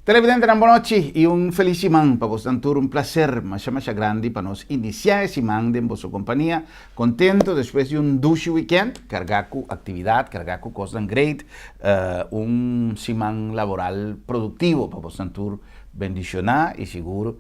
Televidentenan bon nochi y un feliz siman pa bosnan tur. Un placer masha masha grandi pa nos inicia e siman den boso compania. Contento despues di un dushi weekend carga cu actividad, carga cu cosnan great. Un siman laboral productivo pa bosnan tur bendiciona y sigur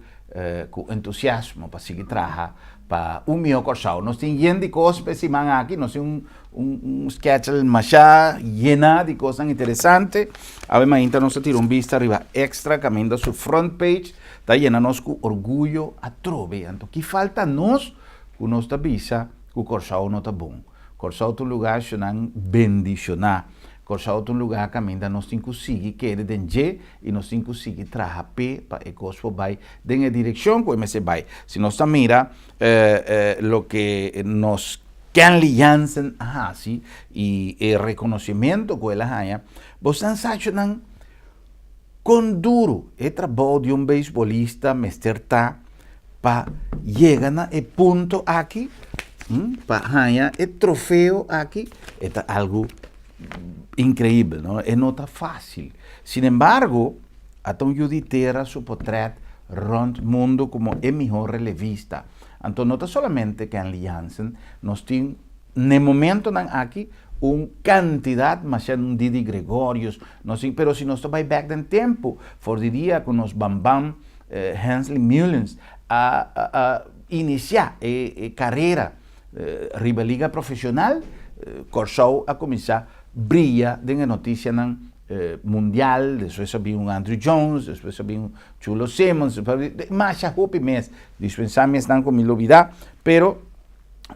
cu entusiasmo pa sigui traha pa un mihó Kòrsou. Nos tin yen di kos pa e siman aki, nos tin un un schedule masha yená di kosnan interesante. Awe mainta nos ta tira un bista riba Extra kaminda su front page ta yena nos ku orguyo atrobe. Anto ki falta nos ku nos ta bisa ku Kòrsou no ta bon? Kòrsou ta un lugá shonnan bendishoná. Kòrsou ta un lugá kaminda nos tin ku sigui kere den dje i nos tin ku sigui traha p'e pa e kos por bai den e direkshon ku e mester bai. Si nos ta mira loke nos Kenley Jansen a hasi i e rekonosimentu ku el a haña, bosnan sa nan kon duru e trabou di un beisbolista mester ta pa yega na e punto aki, pa haña e trofeo aki, e ta algu inkreibel, no? E no ta fásil. Sinembargo, ata un yu di tera su potrèt rònt mundu komo e mihó relevista. Anto no ta solamente Kenley Jansen, nos tin n'e momentonan aki un kantidat masha un Didi Gregorius, nos tin, pero si nos ta bai bèk den tempu, for di dia ku nos Bam Bam Hensley Meulens a a inisiá e karera riba liga profesional, Kòrsou a kuminsá bria den e notisianan mundial, despues a bin un Andruw Jones, despues a bin un Chulo Simmons, masha hopi mes, dispensá mi esnan ku mi lubidá, pero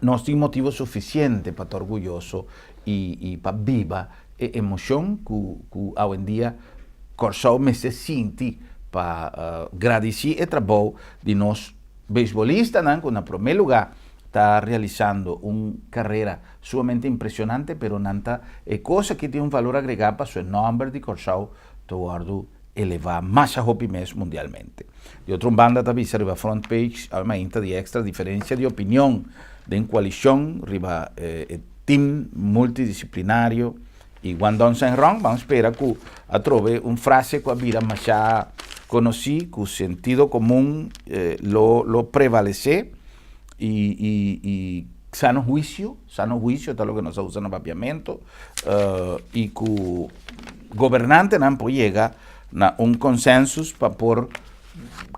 nos tin motibu sufisiente pa ta orguyoso i pa biba e emoshon ku awendia Kòrsou mester sinti pa gradisí e trabou di nos beisbolistanan ku na promé lugá ta realisando un karera sumamente impresionante, pero nan ta e kos aki tin un valor agregá paso e nòmber di Kòrsou ta wòrdu elevá masha hopi mes mundialmente. Di otro un banda ta bisa riba front page awe mainta di Extra diferensia di opinion den koalishon riba e team multidisiplinario i Guandong Shenrong. Ban spera ku atrobe un frase ku a bira masha konosí ku sentido komun lo lo prevalesé i i i sano huisio, sano huisio ta loke nos a usa na papiamentu, i ku gobernantenan por yega na un konsensus pa por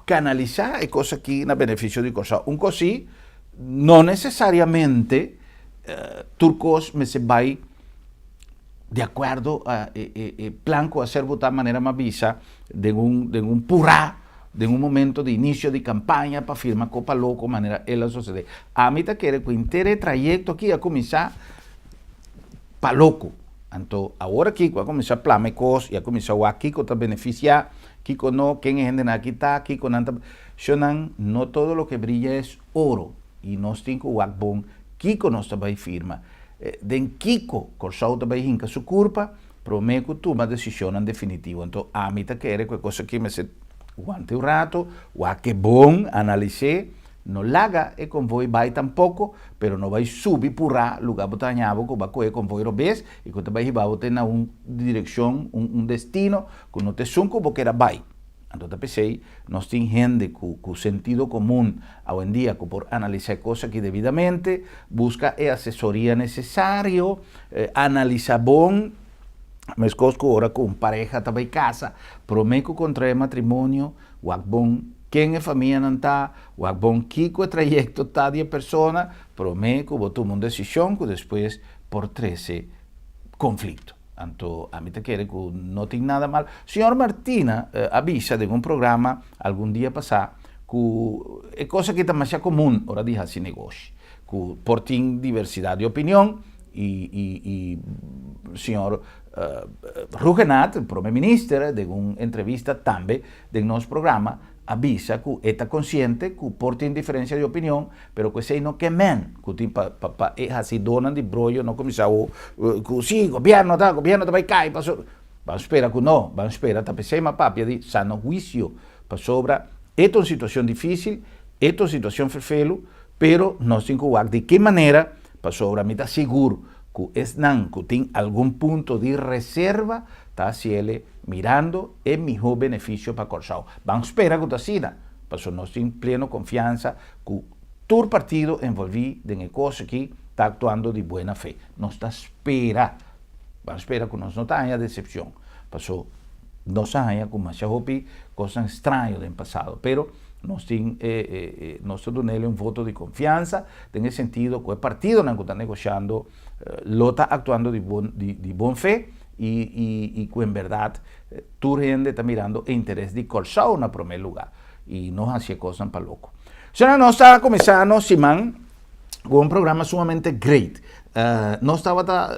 kanalisá e kos aki na benefisio di Kòrsou. Un kos sí, no nesesariamente tur kos mester bai di akuerdo a e plan ku a ser botá manera mi a bisa den un den un purá den un momento di inicio di campaña pa firma copa loco manera el a sucede. Ami ta kere cu henter e trayecto aki a cuminsa pa loco. Anto awor aki cu a cuminsa plama e cos y a cuminsa wak kico ta beneficia, kico no, ken e hendenan aki ta, kico nan ta. Shownan, no todo loke brilla es oro y nos tin cu wak bon kico nos ta bay firma, den kico Corsou ta bay hinca su curpa. Promé ku tuma desishonnan definitivo. Anto ami ta kere ku e kos aki mester wanta un rato, wak e bon, analis'é, no laga e konvoi bai tampoko, pero no bai subi purá lugá bo ta haña bo ku bo a kohe e konvoi robes i ku ta bai hiba bo te na un direkshon, un destino ku no ta esun ku bo keda bai. Anto ta p'esei nos tin hende ku ku sentido komun awendia ku por analisá e kos aki debidamente, buska e asesoria nesesario, analisá bon, meskos ku ora ku un pareha ta bai kasa, promé ku kontraé matrimonio, wak bon ken e famianan ta, wak bon kiko e trayekto ta di e persona, promé ku bo tuma un desishon ku despues por trese konflikto. Anto ami ta kere ku no tin nada mal. Señor Martina a bisa den un programa algun dia pasá ku e kos aki ta masha komun ora di hasi negoshi, ku por tin diversidat di opinion i i i señor Rhuggenaath, prome minister, den un entrevista tambe den nos programa a bisa ku e ta konsiente ku por tin diferensia di opinion, pero ku esei no ke men ku tin pa pa pa e hasidónan di broyo no kuminsá awo ku si gobièrnu ta gobièrnu ta bai kai paso ban spera ku no ban spera ta p'esei m'a papia di sano huisio pasobra e ta un situashon difísil e ta un situashon ferfelu pero nos tin ku wak di ki manera pasobra mi ta sigur. ku esnan ku tin algun punto di reserva ta hasiele mirando e mihó benefisio pa Kòrsou. Ban spera ku ta asina, pasobra nos tin pleno konfiansa ku tur partido envolví den e kos aki ta aktuando di buena fe. Nos ta spera, ban spera ku nos no ta haña desepshon, paso nos a haña ku masha hopi kosnan straño den pasado, pero nos tin e nos ta dun'el un voto di konfiansa den e sentido ku e partidonan ku ta negoshando lo ta aktuando di bon di bon fe i i ku en bèrdat tur hende ta mirando e interes di Kòrsou na promé lugá i no hasi e kosnan pa loko. Asina nos ta kuminsá nos siman ku un programa sumamente great. Nos tabata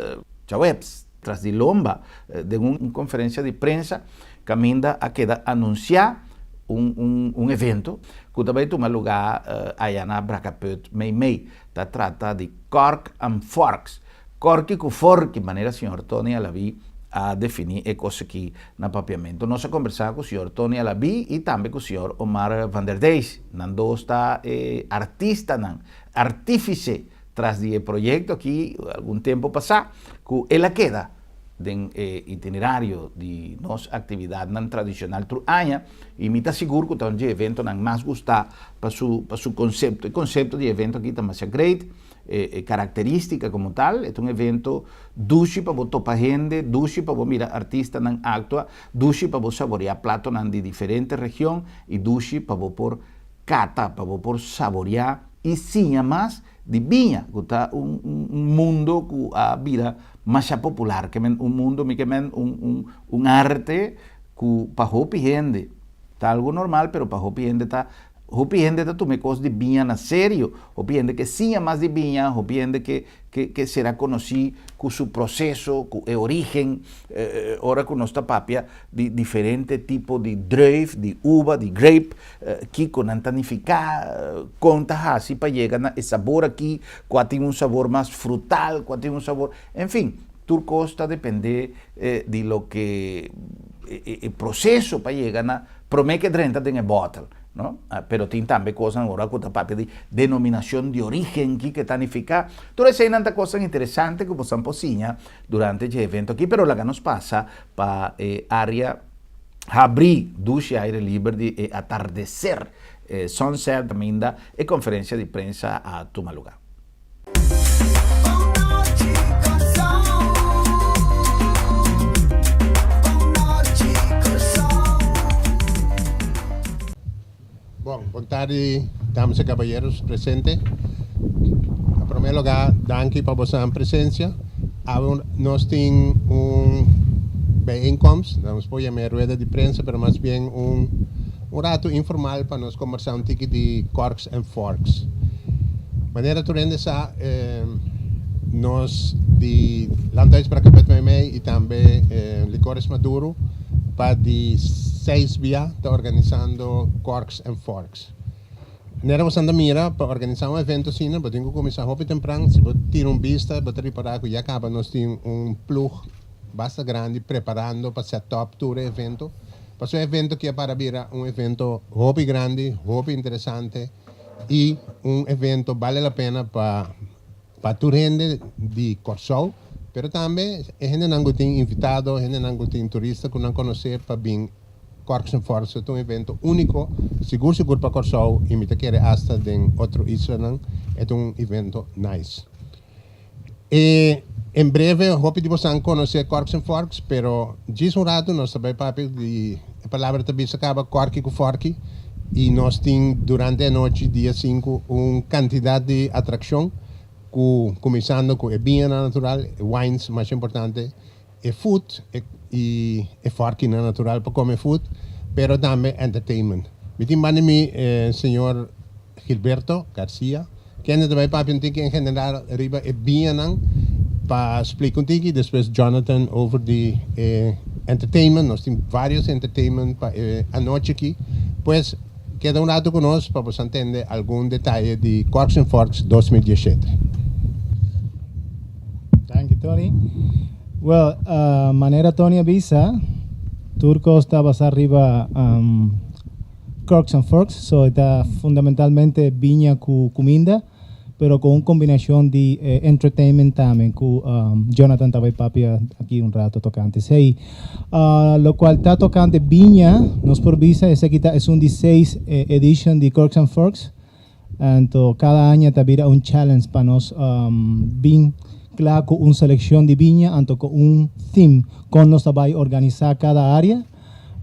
djaweps tras di lomba den un konferensia di prensa kaminda a keda anunsiá un un un evento ku ta bai tuma lugá aya na Brakkeput meimei. Ta trata di Cork and Forks, Korki ku Forki, manera señor Tony Alabi a definí e kos aki na papiamentu. Nos a kombersá ku señor Tony Alabi i tambe ku señor Omar van der Dijs. Nan dos ta e artistanan, artífise tras di e proyekto aki algun tempu pasá ku el a keda den e itinerario di nos aktividatnan tradishonal tur aña i mi ta sigur ku ta un dje eventonan mas gustá pa su pa su konsepto. E konsepto di e evento aki ta masha great, e e karakterístika komo tal, e ta un evento dushi pa bo topa hende, dushi pa bo mira artistanan aktua, dushi pa bo saboriá platonan di diferente region i dushi pa bo por kata, pa bo por saboriá i siña mas di biña, ku ta un un mundo ku a bira masha popular, ke men un mundo mi ke men un un un arte ku pa hopi hende ta algu normal, pero pa hopi hende ta hopi hende ta tuma e kos di biña na serio, hopi hende ke siña mas di biña, hopi hende ke ke ke sera konosí ku su proseso, ku e origen, ora ku nos ta papia di diferente tipo di druif, di uva, di grape, kiko nan ta nifiká, kon ta hasi pa yega na e sabor aki, kua tin un sabor mas frutal, kua tin un sabor, en fin, tur kos ta dependé di loke e proseso pa yega na promé ke drenta den e bòtel, no? Pero tin tambe kosnan ora ku ta papia di denominacion di origen, kiko ta nifiká, tur eseinan ta kosnan interesante ku bosan por siña durante dje evento aki, pero laga nos pasa pa e área habrí dushi aire liber di e atardecer, e sunset, kaminda e konferensia di prensa a tuma lugá. Bon, bon tardi damas y caballeros presente. Na primer lugar, danki pa boso presencia. Awe nos tin un bijeenkomst, nos por yama rueda di prensa, pero mas bien un, un rato informal pa nos conversa un tiki di Corks and Forks. Manera tur hende sa, eh, nos di Landhuis Brakkeput Meimei y tambe eh, Licores Maduro pa di seis bia ta organisando Corks and Forks. Manera bo anda mira, pa organisa un evento asina, bo tin ku kuminsá hopi tempran. Si bo tira un bista, bo ta ripará ku ya kaba nos tin un plug basta grandi preparando pa set up tur e evento. Pasobra e evento aki a para bira un evento hopi grandi, hopi interesante i un evento bale la pena pa pa tur hende di Kòrsou, pero tambe e hendenan ku tin invitado, hendenan ku tin turista ku nan konosé pa bin Corks and Forks. Ta un evento úniko, sigur sigur pa Kòrsou i mi ta kere asta den otro islanan. E ta un evento nice. E en breve hopi di bosan konosé Corks and Forks, pero djis un ratu nos ta bai papia di e palabra ta bisa kaba kòrki ku fòrki i nos tin durante e anochi dia sinku un kantidat di atrakshon ku kuminsando ku e biñanan natural, e wines masha importante, e food e i e fòrkinan natural pa kome food, pero tambe entertainment. Mi tin banda mi e señor Gilberto Garcia, kende ta bai papia un tiki en general riba e biñanan pa splika un tiki, despues Jonathan over di e entertainment, nos tin varios entertainment pa e anochi aki, pues keda un rato ku nos pa boso tende algun detaye di Corks and Forks 2017. Thank you, Tony. Well, manera Tony a bisa, tur kos ta basá riba Corks and Forks, so e ta fundamentalmente biña ku kuminda. Pero cu un combinacion di entertainment tambe, cu Jonathan ta bay papia aki un rato tocante esey. Locual ta tocante biña, nos por bisa, esaki ta esun di seis edition di Corks and Forks. Anto cada aña ta bira un challenge pa nos bin cla cu un seleccion di biña, anto cu un theme con nos ta bay organisa cada area.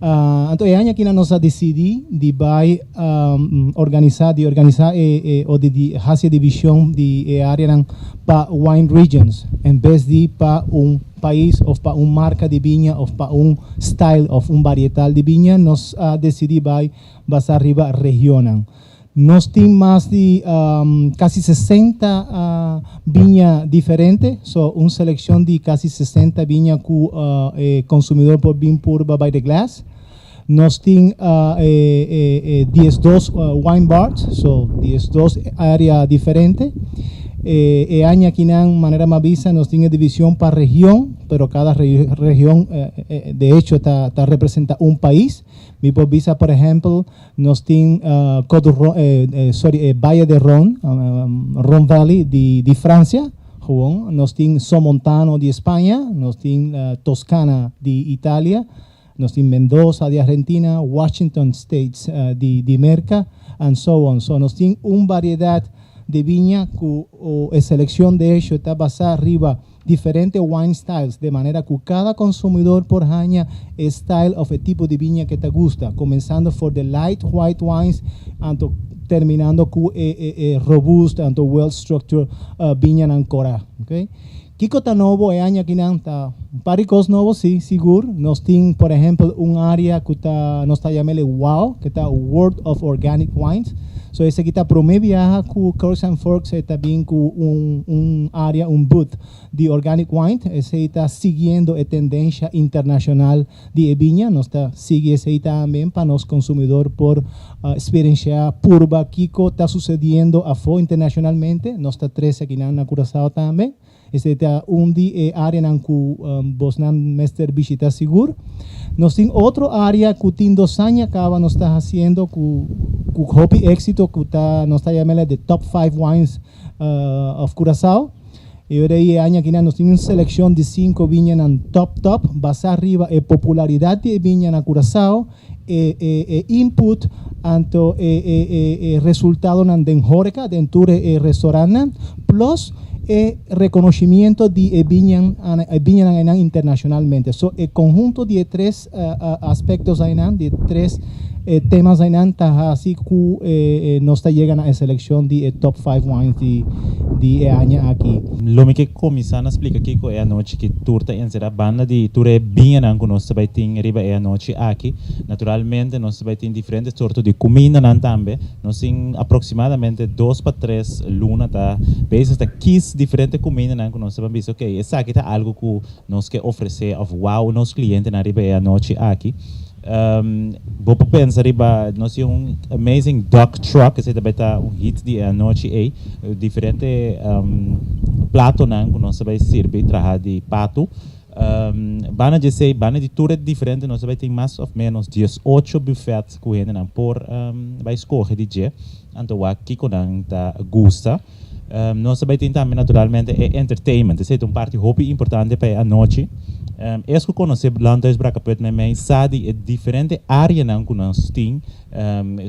Anto e aña aki nos a dicidi di bay organisa, di organisa e o di haci division di e areanan pa wine regions en bes di pa un pais of pa un marca di biña of pa un style of un varietal di biña. Nos a dicidi bay basa riba regionnan. Nos tin mas di casi 60 biña diferente, so un seleccion di casi 60 biña cu e consumidor por bin purba by the glass. Nos tin 12 wine bars, so 12 area diferente. E aña akinan, manera m'a bisa, nos tin division pa region, pero cada region de hecho ta representa un pais. Mi por bisa, por ehempel, nos tin sorry, Valle de Rhône, Rhône Valley di Francia, gewoon. Nos tin Somontano di Spaña, nos tin Toscana di Italia, nos tin Mendoza di Argentina, Washington State di Merca, and so on. So nos tin un variedad di biña cu e seleccion de hecho ta basa riba diferente wine styles, di manera cu cada consumidor por haña style of e tipo di biña cu ta gusta, cuminsando for the light white wines anto terminando cu e robust anto well structured biñanan cora, okay? Kico ta nobo e aña akinan? Ta par di cos nobo, si, sigur. Nos tin, por ehempel, un area cu ta, nos ta yam'e WOW, cu ta World of Organic Wines. So esaki ta prome biaha cu Corks and Forks ta bin cu un area, un booth di organic wine. Esey ta siguiendo e tendencia internacional di biña. Nos ta sigui esey tambe pa nos consumidor por experiencia, purba kico ta sucediendo afo internacionalmente. Nos ta trece aki na Curaçao tambe. Esey ta un di e areanan cu bosnan mester bishita sigur. Nos tin otro area cu tin 2 aña caba nos ta haciendo cu hopi exito, cu ta, nos ta yam'e the top 5 wines of Curaçao. Y awor e aña aki nos tin un seleccion di cinco biñanan top top, basa riba e popularidad di biña na Curaçao, e input anto e resultadonan den horeca, den tur e restaurant, plus e reconocimiento di e biña internacionalmente. So, e conhunto di tres aspecto einan, di tres temas einan, ta asina cu nos ta yega na seleccion di top 5 wines di aña aki. Lo mi ke cuminsa splica kico e anochi aki tur ta encera, banda di tur e biñanan cu nos bay tin riba e anochi aki. Naturalmente nos bay tin diferente sorto di cumindanan tambe. Nos tin aproximadamente 2 pa 3 luna ta bezig ta kies diferente cumindanan cu nos bay bisa, ok, esaki ta algo cu nos ke ofrece of wow nos clientenan riba e anochi aki. Bo por pensa riba nos un amazing duck truck, esey tambe ta un hit di anochi ey, diferente platonan cu nos bay sirbi traha di pato. Banda di esey, banda di tur diferente, nos bay tin mas of menos 18 buffet cu hendenan por bay scoge di dje, anto wak kico nan ta gusta. Nos bay tin tambe naturalmente e entertainment, esey ta un parti hopi importante pa e anochi. Es cu conoce Landhuis Brakkeput met mij sa di e diferente areanan cu nos tin,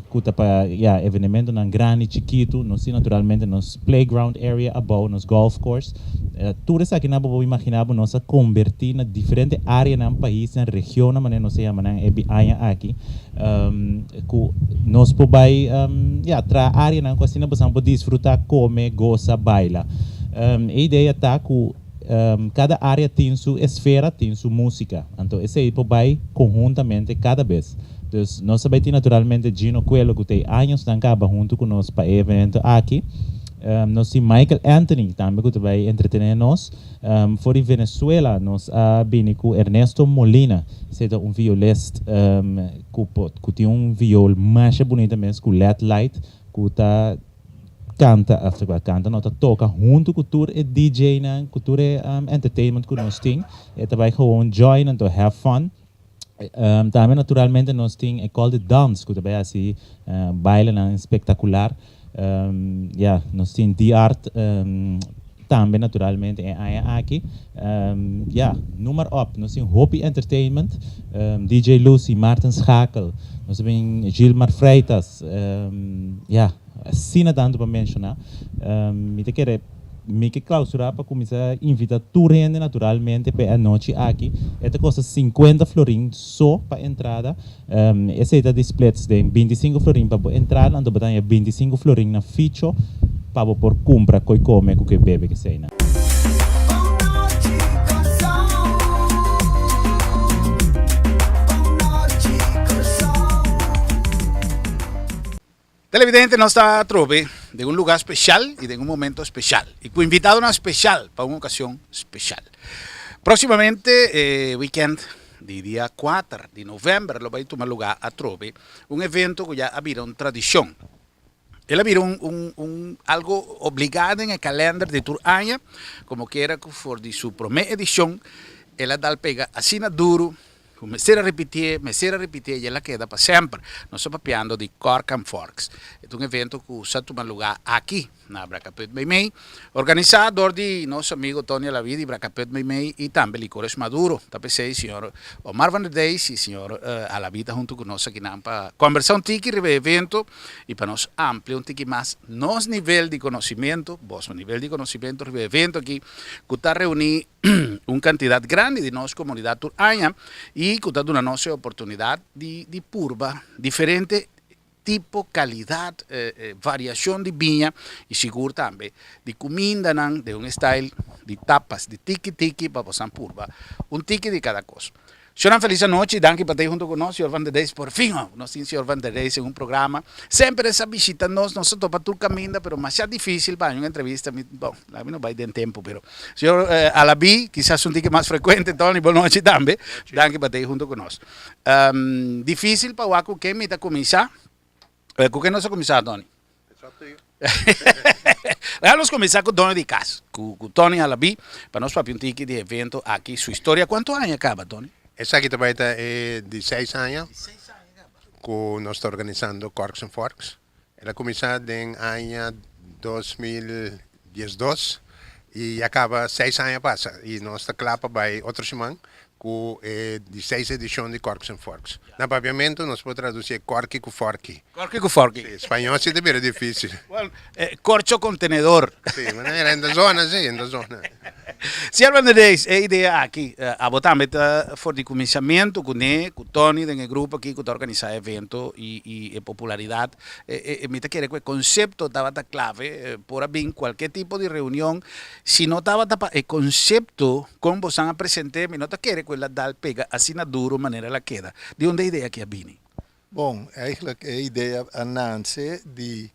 cu ta pa, ja, evenementonan grandi, chikito. Nos tin naturalmente nos playground area abou, nos golf course. Tur esakinan bo imagina bo, nos a converti na diferente areanan, pais, na region, manera nos yama nan e aña aki. Cu nos por bay ja, traha areanan cu asina bo por disfruta, come, goza, baila. E idea ta cu cada area tin su esfera, tin su musica. Anto, esey por bay conhuntamente cada bes. Dus nos bay tin naturalmente Gino Coelho, cu tin añanan caba hunto cu nos pa e evento aki. Nos tin Michael Anthony tambe, cu bay entretene nos. For di Venezuela nos a bini cu Ernesto Molina, esey ta un violista cu tin un viool mas bunita mes, cu LED light, cu ta canta, of canta no, ta toca hunto cu tur e DJ nan, cu tur e entertainment cu nos tin. E ta bay gewoon join and to have fun. Tambe naturalmente nos tin e call the dance, cu tambe asina baile nan espectacular. Ya, nos tin D-Art tambe naturalmente e aña aki. Ya, noem maar op. Nos tin Hopi Entertainment, DJ Lucy, Martin Schakel, nos tin Gilmar Freitas, ya, asina tantu pa menshoná. Mi ta kere mi ke klousurá pa kuminsá invitá tur hende naturalmente pa e anochi aki. E ta kosta 50 florin so pa entrada. Esei ta di splits den 25 florin pa bo entrada, anto bo ta haña 25 florin na ficho pa bo por kumpra koi kome ku koi bebe keseinan. Televidente, nos ta atrobe den un lugar special y den un momento special y cu invitadonan special pa un ocasion special. Proximamente e weekend di dia 4 di november lo bay tuma lugar atrobe un evento cu ya a bira un tradicion. El a bira un un un algo obliga den e kalender di tur aña, como kiera cu for di su prome edicion el a dal pega asina duro Ku mester a ripitié, mester a ripitié i el a keda pa semper. Nos ta papiando di Cork and Forks. E ta un evento ku sa tuma lugá aki na Brakkeput Meimei, organisá dor di nos amigo Tony Alaví di Brakkeput Meimei i tambe Licores Maduro. Ta p'esei señor Omar van der Dijs i señor Alaví ta huntu ku nos akinan pa kòmbersá un tiki riba e evento i pa nos amplia un tiki mas nos nivel di konosimentu, boso nivel di konosimentu riba e evento aki ku ta reuní un kantidat grandi di nos komunidat tur aña i ku ta duna nos e oportunidat di di purba diferente tipo, kalidat, variashon di biña i sigur tambe di kumindanan den un style di tapas, di tiki tiki pa bosan purba un tiki di kada kos. Señornan felis anochi, danki pa ta hunto ku nos, señor Van der Dijs, por fin oh, nos tin señor Van der Dijs en un programa. Semper e sa bishita nos, nos ta topa tur kaminda, pero masha difisil pa haña un entrevista, mi, bon, laga mi no bai den tempu, pero señor Alabi, kisas un tiki mas frekuente, Tony, bon nochi tambe, danki pa ta hunto ku nos. Difisil pa wak ku ken mi ta kuminsá, ku ken nos ta kuminsá, Tony? Laga nos kuminsá ku doño di kas, ku Tony Alabi, pa nos papia un tiki di evento aki, su historia. Kuantu aña kaba, Tony? Esaki ta bai ta e di seis aña ku nos ta organisando Corks and Forks. El a kuminsá den aña 2012 i ya kaba seis aña pasa i nos ta kla pa bai otro siman ku e di seis edishon di Corks and Forks. Na papiamentu nos por tradusi e kòrki ku fòrki. Kòrki ku fòrki. Si, spañó si ta bira difísil. Well, korcho kon tenedor. Si, manera en ta zona si, en ta zona. Señor Van der Dijs, e idea aki, abo tambe ta for di kuminsamentu kuné, ku Tony den e grupo aki ku ta organisá e evento i i e popularidat. E mi ta kere ku e konsepto tabata klave, por a bin kualke tipo di reunion, si no tabata pa e konsepto kon bosan a present'é, mi no ta kere ku el a dal pega asina duro manera el a keda. Di unda e idea aki a bini? Bon, eigenlijk e idea a nanse di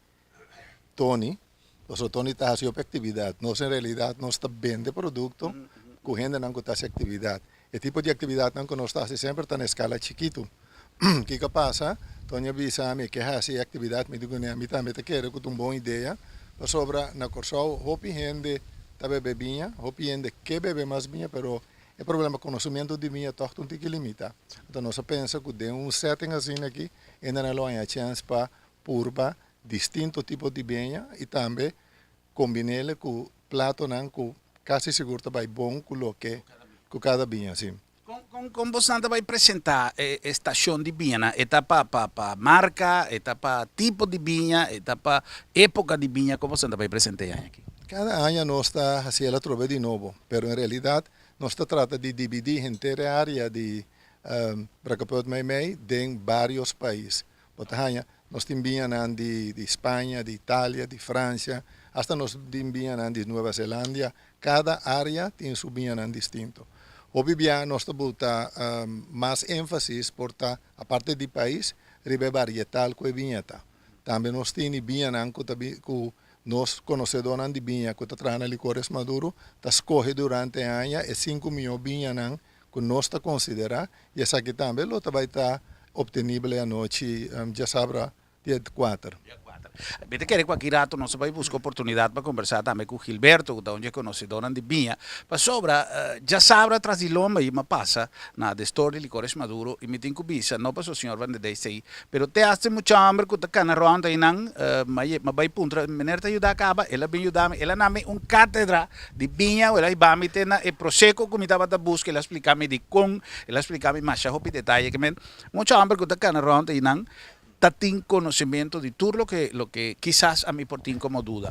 Tony, pasobra Tony ta hasi hopi aktividat. Nos en realidat nos ta bende produkto ku hendenan ku ta hasi aktividat. E tipo di aktividatnan ku nos ta hasi semper ta na eskala chikitu. Kiko a pasa? Tony a bisa mi e ke hasi e aktividat, mi di kuné ami tambe ta kere ku ta un bon idea, pasobra na Kòrsou hopi hende ta bebe biña, hopi hende ke bebe mas biña, pero e problema konosementu di biña tòg ta un tiki limitá. Anto nos a pensa ku den un setting asina aki hendenan lo haña chèns pa purba distinto tipo di biña i tambe kombin'el ku platonan ku kasi sigur ta bai bon ku loke ku kada biña, si. Kon kon bosnan ta bai presentá e e stashon di biñanan? E ta pa pa pa marka, e ta pa tipo di biña, e ta pa époka di biña? Kon bosnan ta bai present'é aña aki? Kada aña nos ta hasiel atrobe di nobo, pero en realidat nos ta trata di dividí henter e área di Brakkeput Meimei den bários pais. Bo ta haña, nos tin biñanan di di Spaña, di Italia, di Francia, hasta nos tin biñanan di Nueva Zelandia. Kada área tin su biñanan distinto. Hopi bia nos ta buta mas énfasis por ta, aparte di pais, riba e varietal ku e biña ta. Tambe nos tini biñanan ku ta ku nos konosedónan di biña ku ta traha na Licores Maduro ta skohe durante e aña e sinku mihó biñanan ku nos ta konsiderá i esaki tambe lo ta bai ta optenibel e anochi djasabra dia kuater. Dia kuater. Mi ta kere ku aki rato nos ta bai buska oportunidat pa kombersá tambe ku Gilberto ku ta un dje konosedónan di biña, pasobra djasabra tras di lomba i mi a pasa na de store di Licores Maduro i mi tin ku bisa, no pasobra señor Van der Dijs ta ei, pero te hasta e mucha hòmber ku ta kana rònt einan, mi a bai puntra, Meneer ta yuda kaba? El a bin yuda mi, el a na mi un kátedra di biña, el a hiba mi te na e proseko ku mi tabata buska, el a splika mi dikon, el a splika mi masha hopi detaye ke men mucha hòmber ku ta kana rònt einan ta tin konosementu di tur loke loke kisas ami por tin komo duda.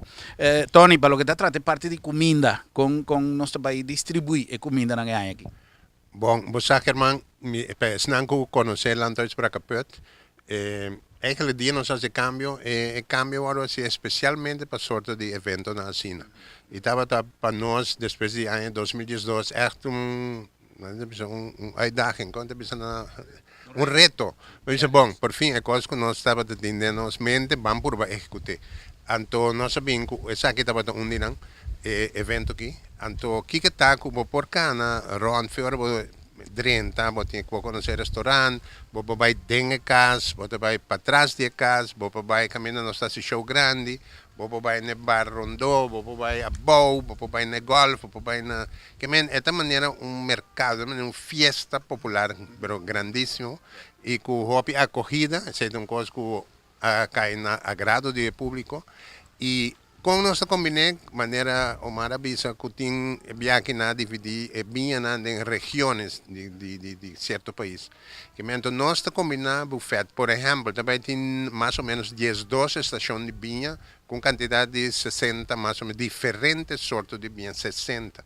Tony, pa loke ta trata e parti di kuminda, kon kon nos ta bai distribuí e kumindanan e aña aki? Bon, bo sa German, mi pa esnan ku konosé Landhuis Brakkeput, eigenlijk dia nos hasi e kambio, e kambio wòrdu hasi espesialmente pa sorto di eventonan asina. I tabata pa nos despues di aña 2012 ègt un Nan ta bisa un uitdaging, kon ta bisa na un reto. Bo bisa bon, por fin e kos ku nos tabata tin den nos mente ban purba ehekut'é. Anto nos a bin ku esaki tabata un di nan, e evento aki. Anto kiko ta ku bo por kana rònt fe ora bo drenta, bo tin ku konosé restorant, bo por bai den e kas, bo ta bai patras di e kas, bo por bai kaminda nos ta hasi show grandi, Bo por bai n'e bar rondó, bo por bai abou, bo por bai n'e gòlf, bo por bai na. Ke men, e ta manera un merkado, e ta manera un fiesta popular, pero grandísimo, i ku hopi akogida, esei ta un kos ku a kai na agrado di e públiko. I kon nos ta kombiné? Manera Omar a bisa ku tin e biaha nan a dividí e biñanan den regiones di di di sierto pais. Ke mento nos ta kombiná bufèt. Por ehèmpel, ta bai tin mas o ménos 12 stashon di biña ku un kantidat di 60 mas o ménos diferente sorto di biña, 60.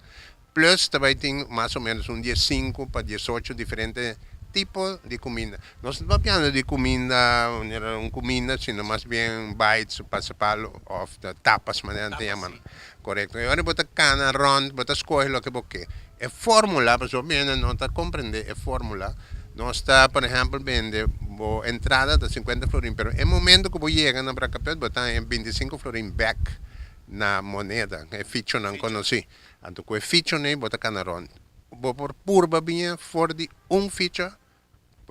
Plùs ta bai tin mas o ménos un 15 pa 18 diferente tipo di kuminda. Nos no ta papiando di kuminda manera un kuminda, sino mas bien bites, pasapalo òf tapas manera nan ta yama nan. Korekto. I ora bo ta kana rònt bo ta skohe loke bo ke. E fórmula, pasobra hopi hende no ta komprendé e fórmula. Nos ta, por ehèmpel, bende bo entrada ta 50 florin, pero e momento ku bo yega na Brakkeput bo ta haña 25 florin bèk na moneda, e fichonan konosí. Anto ku e fichonan ei bo ta kana rònt. Bo por purba biña for di un ficha.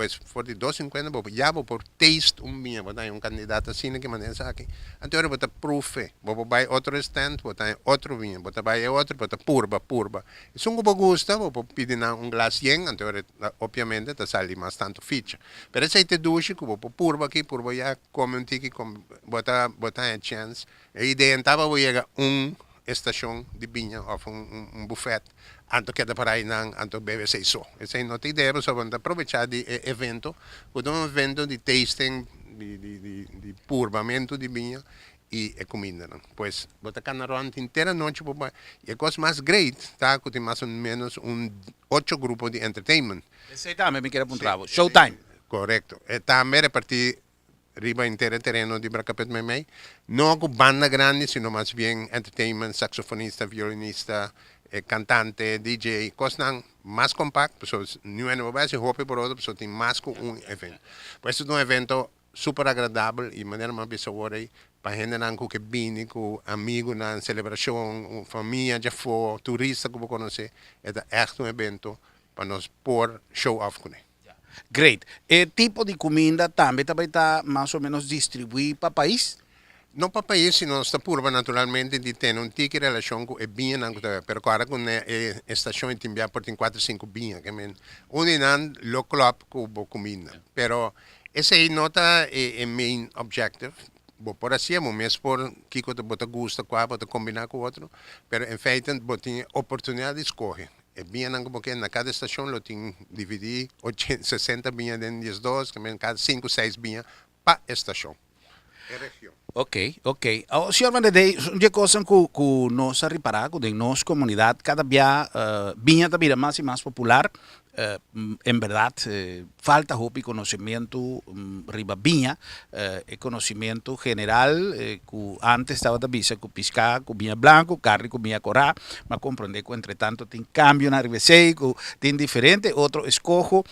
Pues for di 2,50 bo ya bo por taste un biña, bo ta haña un kandidat asina ki manera esaki. Anto ora bo ta proef'e, bo por bai otro stand, bo ta haña otro biña, bo ta bai e otro, bo ta purba, purba. Esun ku bo gusta, bo por pidi nan un glas yen, anto ora obviamente ta sali mas tantu ficha. Pero esei ta e dushi ku bo por purba aki, purba ya, kome un tiki, kome, bo ta bo ta haña chèns. E idea no tabata bo yega un estacion di biña of un buffet anto keda para einan anto bebe esey so. Esey no ta idea pasobra bo ta aprovecha di e evento cu ta un evento di tasting di purbamento di biña y e cumindanan. Pues bo ta cana rond henter anochi bo bai y e cos mas great ta cu tin mas o menos un ocho grupo di entertainment. Esey tambe mi kier a puntra bo. Showtime. Corecto. E tambe reparti riba henter e tereno di Brakkeput meimei, no ku banda grandi sino mas bien entertainment, saksofonista, violinista, kantante, DJ, kosnan mas kompakt pasobra niun hende por bai hasi hopi por otro pasobra tin mas ku un evento. Pues ta un evento super agradabel i manera mi a bisa awor ei pa hendenan ku ke bini ku amigunan, selebrashon, famia djafó, turista ku bo konosé, e ta ègt un evento pa nos por show off kuné. Great. E tipo di kuminda tambe ta bai ta mas o menos distribuí pa pais? No pa pais, sino nos ta purba naturalmente di tene un tiki relashon ku e biñanan ku ta bai. Pero kòrda ku na e stashon e tin bia por tin kuater sinku biña, ke men un di nan lo klòp ku bo kuminda. Pero esei no ta e main objective. Bo por hasié, bo mes por kiko bo ta gusta, kua bo ta kombiná ku otro, pero en feite bo tin e oportunidat di skohe. E biñanan ku bo ke na kada stashon lo tin dividí 60 biña den 12, ke men kada sinku seis biña pa e stashon, e region. Ok, ok. Awor, señor Van der Dey, un di e kosnan ku ku nos a ripará ku den nos komunidat kada bia biña ta bira mas i mas popular. En bèrdat falta hopi konosementu riba biña. E konosementu general ku ántes tabata bisa ku piská ku biña blanku, karni ku biña korá, mi a komprondé ku entretantu tin kambionan riba esei, ku tin diferente otro eskoho.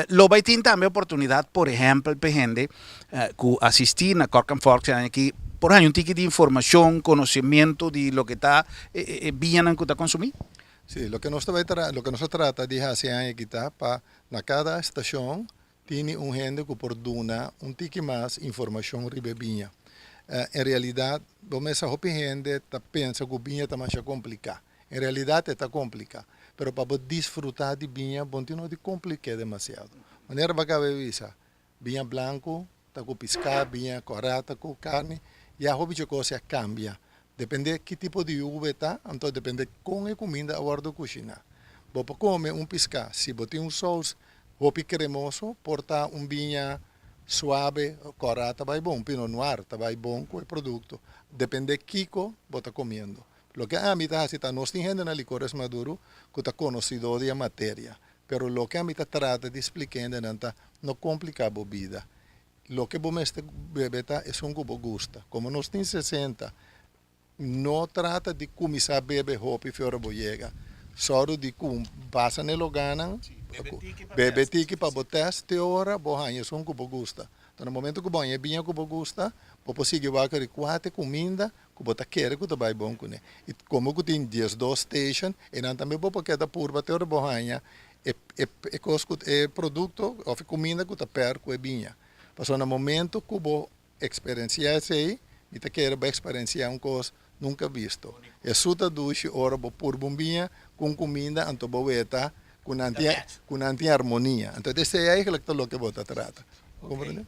Lo bai tin tambe oportunidat, por ehèmpel, pa e hende ku asistí na Cork and Forks e aña aki por haña un tiki di informashon, konosementu di loke ta e biñanan ku ta konsumí. Sí, loke nos ta bai tra, loke nos a trata di hasi e aña aki ta pa na kada stashon tini un hende ku por duna un tiki mas informashon riba e biña. En realidat, bo mester hopi hende ta pensa ku biña ta masha kompliká. En realidat e ta kompliká, pero pa bo disfrutá di biña bo no tin no di komplik'é demasiado. Manera bo a kaba di bisa, biña blanku ta ku piská, biña kòrá ta ku karni, ya hopi dje kos a kambia. Dependé ki tipo di uva e ta, anto dependé kon e kuminda a wòrdu kushiná. Bo por kome un piská si bo tin un sous hopi kremoso, por ta un biña suabe, kòrá ta bai bon, un pinot noir ta bai bon ku e produkto. Dependé kiko bo ta komiendo. Loke ami ta hasi ta nos tin hende na Licores Maduro ku ta konosidó di e materia, pero loke ami ta trata di splika hendenan ta no kompliká bo bida. Loke bo mester bebe ta esun ku bo gusta. Komo nos tin sesenta, no trata di kuminsá bebe hopi fi ora bo yega. Sòru di ku pasa na e logánan, bebe tiki pa bo tèst te ora bo haña esun ku bo gusta. Ta na momento ku bo haña e biña ku bo gusta, bo por sigui wak ri kuater kuminda ku bo ta kere ku ta bai bon kuné. I komo ku tin diesdos station, einan tambe bo por keda purba te ora bo haña e e e kos ku e produkto òf e kuminda ku ta pèr ku e biña. Pasobra na momento ku bo eksperensiá esei, mi ta kere bo eksperensiá un kos nunka bisto. E su ta dushi ora bo purba un biña ku un kuminda anto bo weta ku nan tin ku nan tin armonia. Anto esei eigentlik ta loke bo ta trata. Bo komprende?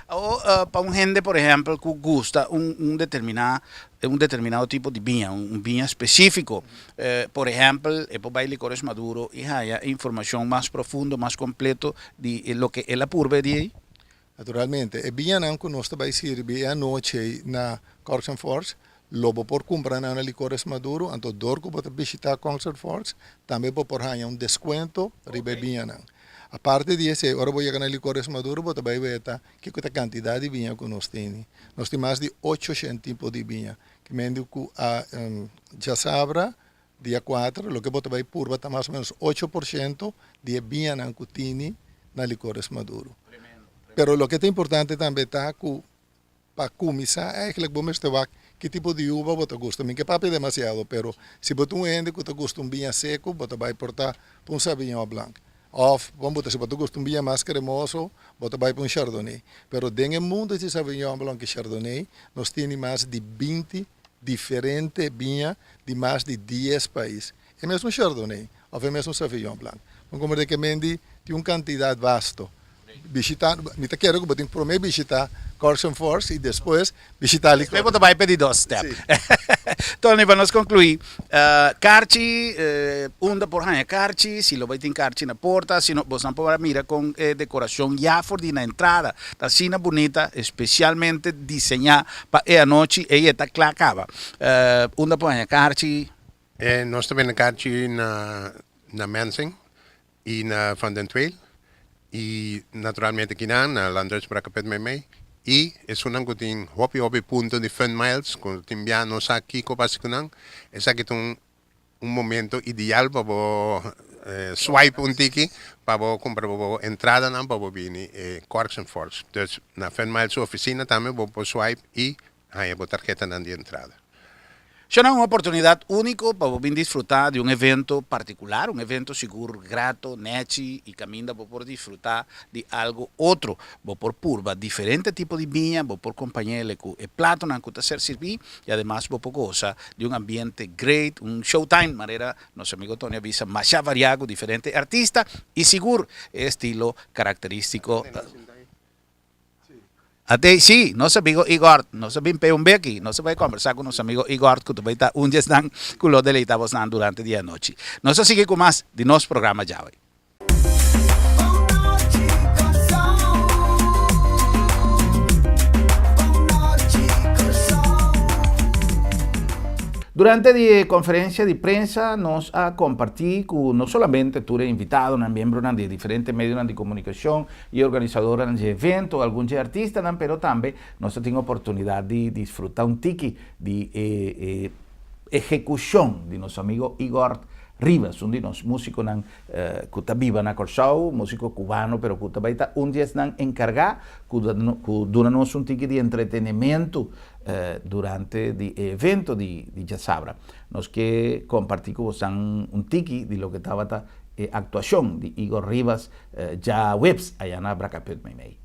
Awor pa un hende por ehempel ku gusta un un determiná un determinado tipo di biña, un biña spesífiko, por ehempel e por bai Licores Maduro i haña informashon mas profundo, mas kompleto di loke el a purba e dia ei? Naturalmente, e biñanan ku nos ta bai sirbi e anochi ei na Corks and Forks, lo bo por kumpra nan na Licores Maduro, anto dor ku bo ta bishitá Corks and Forks, tambe bo por haña un deskuento riba e biñanan. Aparte di esei, ora bo yega na Licores Maduro bo ta bai weta kiko ta kantidat di biña ku nos tene. Nos tin mas di ocho shent tipo di biña, ke mende ku a djasabra dia kuater loke bo ta bai purba ta mas o menos 8% di e biñanan ku tini na Licores Maduro. Pero loke ta importante tambe ta ku pa kuminsá eigenlijk bo mester wak ki tipo di uva bo ta gusta. Mi ke papia demasiado pero si bo ta un hende ku ta gusta un biña seku bo ta bai por ta pa un Sauvignon Blanc. Òf bon bo ta si bo ta gusta un biña mas kremoso bo ta bai pa un Chardonnay. Pero den e mundo di Sauvignon Blanc i Chardonnay nos tini mas di 20 diferente biña di mas di dies pais. E mesun Chardonnay of e mesun Sauvignon Blanc. Bo comprende ke mendi tin un cantidad vasto. Bishita, mi ta kere ku bo tin prome bishita Corks and Forks i despues bishita Licor. Despues bo ta bai pa e di dos step. Tony, pa nos conclui, karchi, unda por haña karchi, si lo bai tin karchi na porta, si no, bosnan por a mira kon e decoracion ya for di na entrada ta asina bunita, especialmente diseñá Pa e anochi ei e ta kla kaba. Unda por haña karchi? Nos ta bende karchi na na Mensing i na Van den Tweel i naturalmente kinan na Landhuis Brakkeput meimei i esunnan ku tin hopi hopi punto di Fun Miles ku tin bia no sa kiko pasa ku nan esaki ta un un momento ideal pa bo swipe un tiki pa bo cumpra bo entradanan pa bo bini e Corks and Forks. Dus na Fun Miles su oficina tambe bo por swipe y haña bo tarjetanan di entrada. Shona un oportunidad unico pa bo bin disfruta di un evento particular, un evento sigur grato, nechi y caminda bo por disfruta di algo otro. Bo por purba diferente tipo di biña, bo por compañele cu e platonan cu ta ser sirbi y ademas bo por goza di un ambiente great, un showtime manera nos amigo Tony a bisa masha varia cu diferente artista y sigur e estilo caracteristico. Ate si, nos amigo Igor, nos a bin p'e un beki, nos a bai combersa cu nos amigo Igor cu ta bai ta un djesnan cu lo deleita bosnan durante di anochi. Nos a sigui cu mas di nos programa djawe. Durante di e conferencia di prensa nos a comparti cu no solamente tur e invitadonan, miembronan di e diferente medionan di comunicacion y organisadornan di e evento, algun dje artistanan, pero tambe nos a tin oportunidad di disfruta un tiki di e ehecucion di nos amigo Igor Rivas, un di nos musiconan ku ta biba na Kòrsou, músiko kubano pero ku ta bai ta un di esnan enkargá ku ku duna nos un tiki di entretenementu durante di e evento di di djasabra. Nos ke kompartí ku bosan un tiki di loke tabata e aktuashon di Igor Rivas djaweps aya na Brakkeput meimei.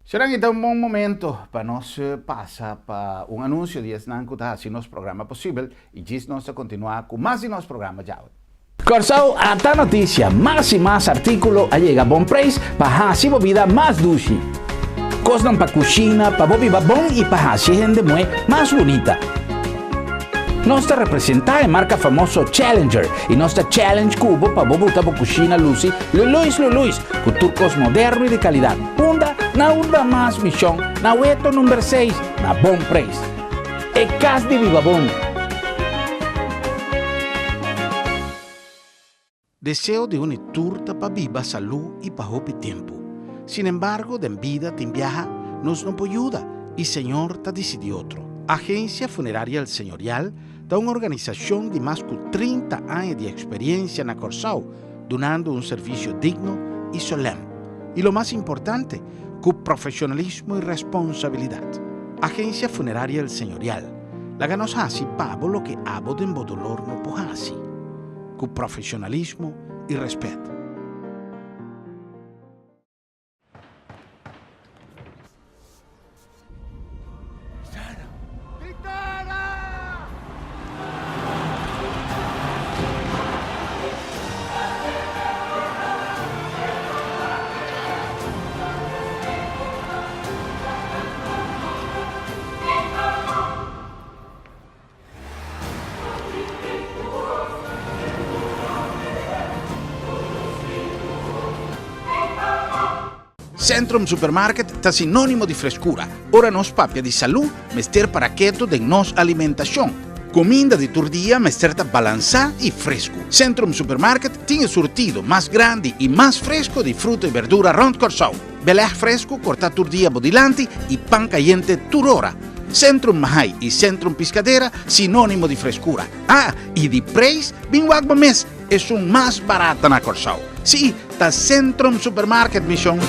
Será ku ta un bon momento pa nos pasa pa un anunsio di esnan ku ta hasi nos programa posibel i djis nos ta kontinuá ku mas di nos programa djawe. Kòrsou ata notisia, mas i mas artíkulo a yega bon preis pa hasi bo bida mas dushi. Kosnan pa kushina, pa bo biba bon i pa hasi e hende muhé mas bunita. Nos ta representá e marka famoso Challenger i nos ta challenge ku bo pa bo buta bo kushina lusi luluis luluis ku tur kos moderno i di kalidat. Unda? Na Urban Mas Mishon, na Weto number seis, na bon preis. E kas di biba bon. Deseo di un i tur ta pa biba salú i pa hopi tempu. Sinembargo, den bida tin biaha nos no por yuda i Señor ta disidí otro. Agencia Funeraria El Señorial ta un organisashon di mas ku 30 aña di eksperiencia na Kòrsou, dunando un servisio digno i solèm. I lo mas importante, ku profeshonalismo i responsabilidat. Agencia Funeraria El Señorial, laga nos hasi pa bo loke abo den bo dolor no por hasi. Ku profeshonalismo i rèspèt. Centrum Supermarket ta sinónimo di freskura. Ora nos papia di salú, mester para ketu den nos alimentashon. Kuminda di tur dia mester ta balansá i fresku. Centrum Supermarket tin e surtido mas grandi i mas fresku di fruta i berdura rònt Kòrsou. Belèg fresku kortá tur dia bo dilanti i pan kayente tur ora. Centrum Mahai i Centrum Piscadera sinónimo di freskura. Ah, i di preis, bin wak bo mes, esun mas barata na Kòrsou. Sí, ta Centrum Supermarket, mi shon.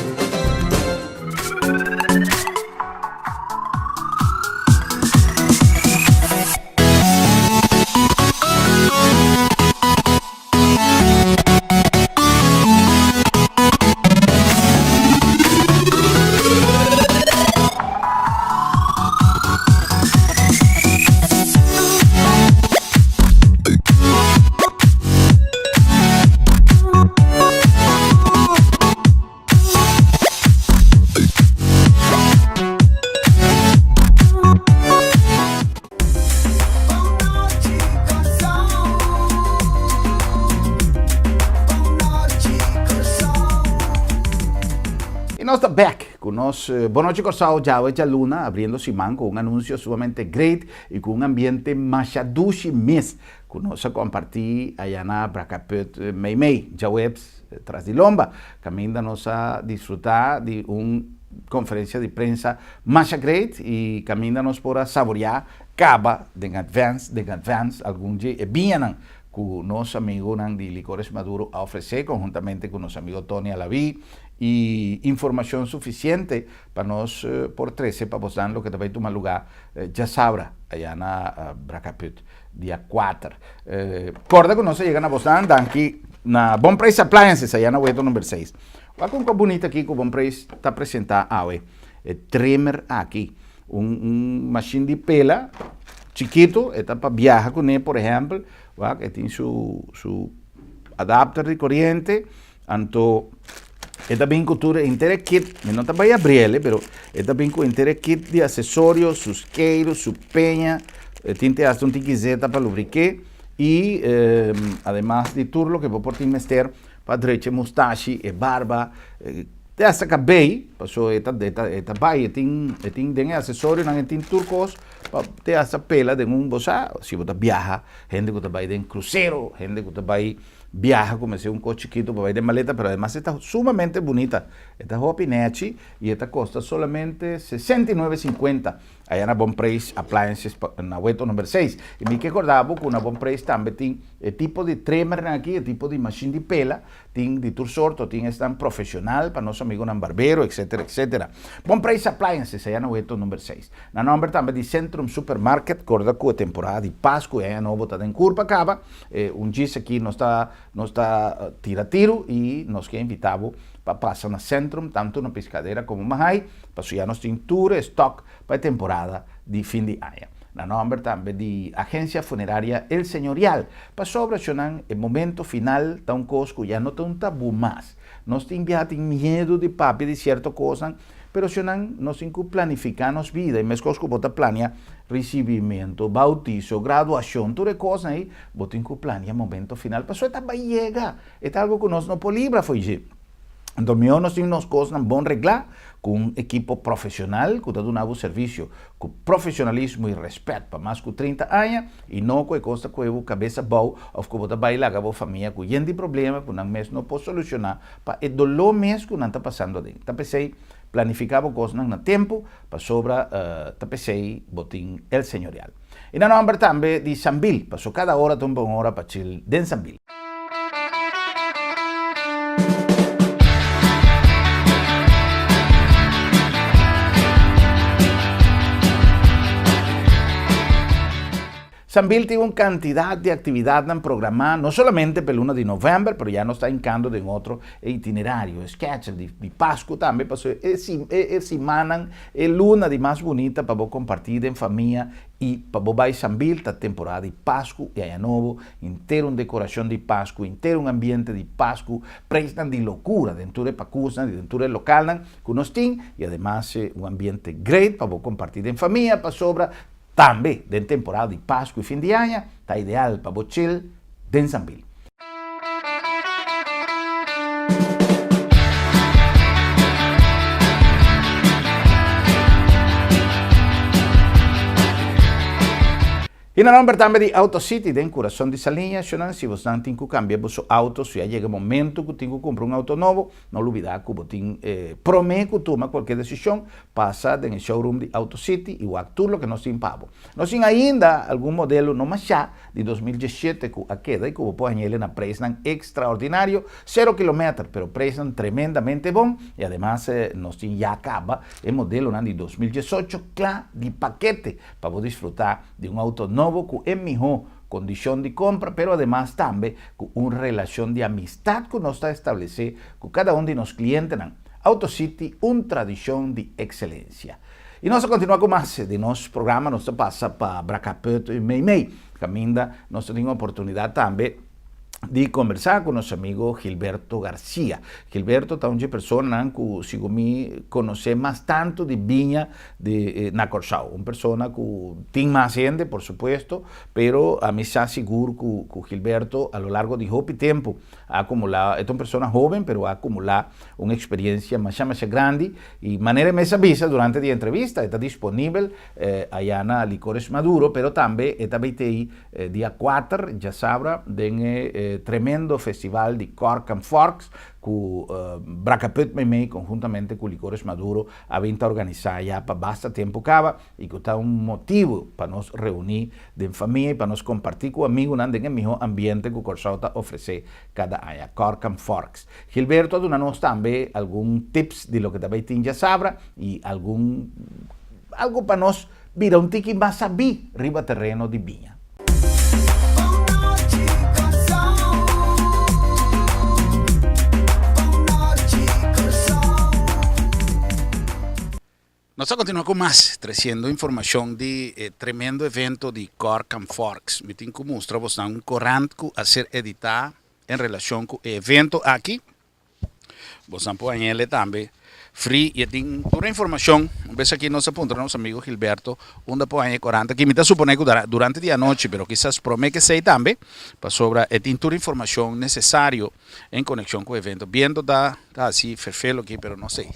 Y nos ta back cu nos Bon Nochi Corsou djawe djaluna abriendo siman cu un anuncio sumamente great y cu un ambiente masha dushi mes cu nos a comparti aya na Brakkeput meimei djaweps tras di lomba caminda nos a disfruta di un conferencia di prensa masha great y caminda nos por a saborea caba den advance den advance algun dje e biñanan cu nos amigonan di Licores Maduro a ofrece conhuntamente cu nos amigo Tony Alaví y informacion suficiente pa nos por trece pa bosnan loke ta bay tuma lugar djasabra aya na Brakkeput dia kuater. Corda cu nos a yega na bosnan danki na Bon Prijs Appliances aya na Weto number seis. Wak un kos bunita aki ku Bon Prijs ta presentá awe. E trimmer aki, un un mashin di pela chikitu, e ta pa biaha kuné por ehèmpel, wak e tin su su adapter di koriente, anto e ta bin ku tur e henter e kit, mi no ta bai abriel pero e ta bin ku henter e kit di asesorio, su skeiro, su peña, e tin te hasta un tiki zeta pa lubriké i ademas di tur loke bo por tin mester. Pa drecha e mustashi, e barba, te hasta kabei, paso e ta e ta bai, e tin e tin den e asesorionan e tin tur kos pa te hasta pela den un bo sa si bo ta biaha, hende ku ta bai den krusero, hende ku ta bai biaha ku mester un kos chikitu pa bai den maleta, pero ademas e ta sumamente bunita, e ta hopi nechi i e ta kosta solamente 69,50. Aya na Bon Preis Appliances na Weto number seis. I mi ke korda bo ku na Bon Preis tambe tin e tipo di trimmernan aki, e tipo di mashin di pela, tin di tur sorto, tin esnan profesional pa nos amigunan barbero etc. etcetera, etcetera. Bon Prijs Appliances, aya na Weto number 6. Na nomber tambe di Centrum Supermarket, corda cu e temporada di Pascu y Aña Nobo ta den curpa caba. Un djis aki nos ta nos ta tira tiro y nos ke invita bo pa pasa na Centrum, tanto na Piscadera como Mahaai, pasobra ya nos tin tur e stock pa e temporada di fin di aña. Na nomber tambe di Agencia Funeraria El Señorial, pasobra shonan e momento final ta un cos cu ya no ta un tabu mas. Nos tin biaha tin miedu di papia di cierto cosnan, pero shonan nos tin cu planifica nos bida y mescos cu bo ta plania ricibimento, bautizo, graduacion, tur e cosnan ey bo tin cu plania momento final pasobra e ta bay yega, e ta algo cu nos no por libra fo'i dje. Anto mihó nos tin nos kosnan bon reglá ku un ekipo profesional ku ta duna bo servisio ku profesionalismo i rèspèt pa mas ku 30 aña i no ku e kos ta kohe bo kabes abou òf ku bo ta bai laga bo famia ku yen di problema ku nan mes no por solushoná pa e doló mes ku nan ta pasando aden. Ta p'esei planifiká bo kosnan na tempu pasobra ta p'esei bo tin El Señorial. I na nòmber tambe di Sambil paso kada ora ta un bon ora pa chil den Sambil. Sambil tin un kantidat di aktividatnan programá no solamente pa e luna di novèmber, pero ya nos ta hinkando den otro e itinerario, e schedule di di Pasku tambe, pasobra e e simannan, e luna di mas bunita pa bo kompartí den famia i pa bo bai Sambil ta temporada di Pasku i Aña Nobo. Henter un decoracion di Pascu, henter un ambiente di Pascu, prijsnan di locura den tur e pacusnan y den tur e localnan cu nos tin y ademas un ambiente great pa bo comparti den famia pasobra tambe den temporada di Pascu y fin di aña ta ideal pa bo chill den Sambil. I na nomber tambe di Auto City den kurason di Saliña, shonnan si bosnan tin ku kambia boso auto, si a yega momento ku tin ku kumpra un auto nobo, no lubida ku bo tin prome ku tuma kualke desishon, pasa den e showroom di Auto City i wak tur loke nos tin pa bo. Nos tin ainda algun modelo no mashá di 2017 ku a keda i ku bo por hañ'el na preisnan ekstraordinario, sero kilometer, pero preisnan tremendamente bon i ademas nos tin ya kaba e modelonan di 2018 kla di pakete pa bo disfrutá di un auto nobo ku e mihó kondishon di kompra, pero ademas tambe ku un relashon di amistat ku nos ta establesé ku kada un di nos klientenan. Auto City, un tradishon di ekselensia. I nos ta kontinuá ku mas di nos programa, nos ta pasa pa Brakaput Meimei, kaminda nos ta tin oportunidat tambe di conversa cu nos amigo Gilberto Garcia. Gilberto ta un dje personanan cu sigun mi conoce mas tanto di biña di na Corsou. Un persona cu tin mas hende por supuesto, pero ami sa sigur cu cu Gilberto a lo largo di hopi tempo a acumula, e ta un persona hoben pero a acumula un experiencia masha masha grandi y manera e mes a bisa durante di e entrevista e ta disponibel aya na Licores Maduro pero tambe e ta bay tei Dia kuater djasabra den e tremendo festival di Cork and Forks ku Brakaput Meimei konhuntamente ku Licores Maduro a bin ta organisá ya pa basta tempu kaba i ku ta un motibu pa nos reuní den famia i pa nos kompartí ku amigunan den e mihó ambiente ku Kòrsou ta ofresé kada aña. Cork and Forks. Gilberto a duna nos tambe algun tips di loke ta bai tin djasabra i algun algu pa nos Bira un tiki mas sabí riba tereno di biña. Nos ta continua cu mas, treciendo informacion di e tremendo evento di Cork and Forks. Mi tin cu mustra bosnan un corant cu a ser edita en relacion cu e evento aki. Bosan por hañ'ele tambe free y e tin tur e informacion. Un bes aki nos a puntra nos amigo Gilberto unda por haña e corant aki. Mi ta supone cu durante di anochi, pero kisas prome kesey tambe, pasobra e tin tur informacion necesario en conexion cu e evento. Biento ta ta haci ferfelo aki, pero no sey.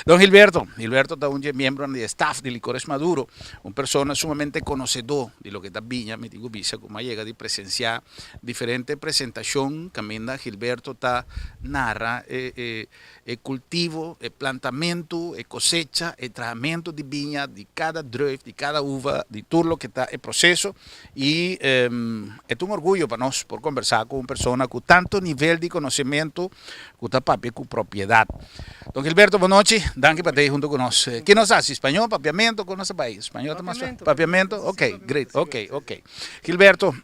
Don Gilberto, Gilberto ta un dje miembronan di e staff di Licores Maduro, un persona sumamente conocedor di loke ta biña. Mi tin cu bisa cu mi a yega di presencia Diferente presentashon kaminda Gilberto ta narra e e kultivo, e E plantamentu, e kosecha, e trahamentu di biña, di kada druif, di kada uva, di tur loke ta e proseso. I e ta un orguyo pa nos por kombersá ku un persona ku tantu nivel di konosementu ku ta papia ku propiedat. Don Gilberto, bon nochi. Danki pa ta ei huntu ku nos. Ke nos hasi? Spañó, papiamentu? Kon nos ta bai? Spañó ta mas fásil. Papiamentu? Ok, great. Ok, ok. Gilberto,